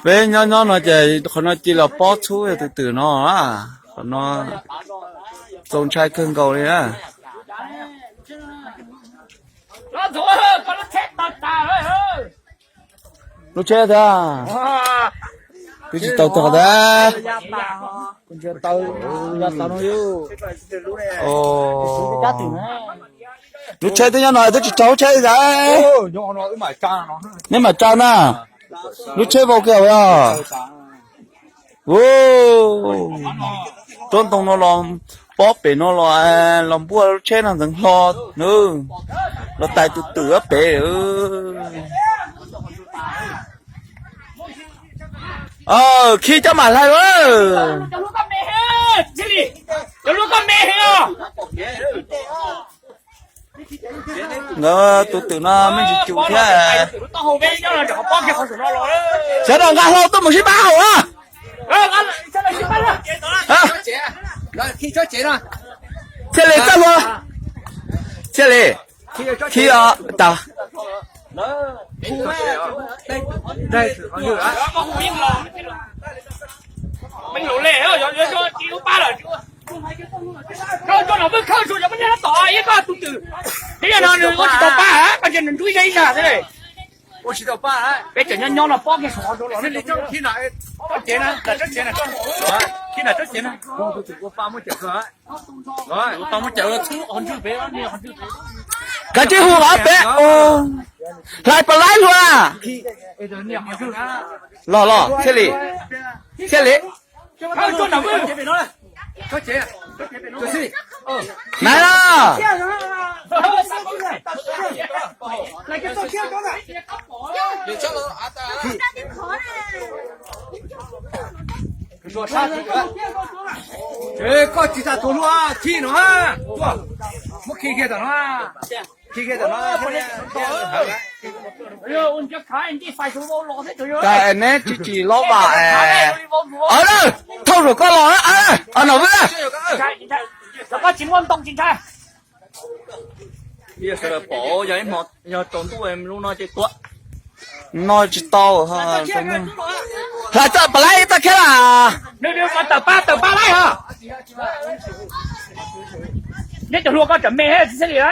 Peb nyob nyob no ces qhov no cia li los pob txhub tus twm no na. Qhov no txaus ntshai kawg nkaus li na. Lub tsheb thiab, twb tsis tau txog ntawd. Lub tsheb twb nyob no twb tsis raug lub tsheb li ntawd. Neb mam tsa na. Lub tsheb vau kiag os. Roob ntoo no los pob pem no los, los npuaj lub tsheb no ntxeev hlo na. Los tais tus twm pem. Khi cov mam hlais lawm. Nkawd tus twm no me ntsis cum thiab. Sawv daws nqa hlau tuaj mus sib pab haum na. Txhiaj Lis txoj hlua. Txhiaj Lis, khi os. Peb tseem nyob nyob no pob kiag saum. Kav tsij hu los peb hlais pas laib hlua. Los los Txhiaj Lis, Txhiaj Lis. Nai, koj tsis tas tus hlua, khi no, muab khi kiag tom no, khi kiag tom no. Cas neb tsis tsis laub vam es. Thauj zaum koj los, Nom Vwj. Sawv daws pom yog ib hmo yog tsaus ntuj lub no ces tuag. No tsis tau. Hlais txoj pas laib txoj khiab las. Tawm pab, tawm pab laib os. Neb cov hlua koj tseem me thiab tsis txhiaj li lawm.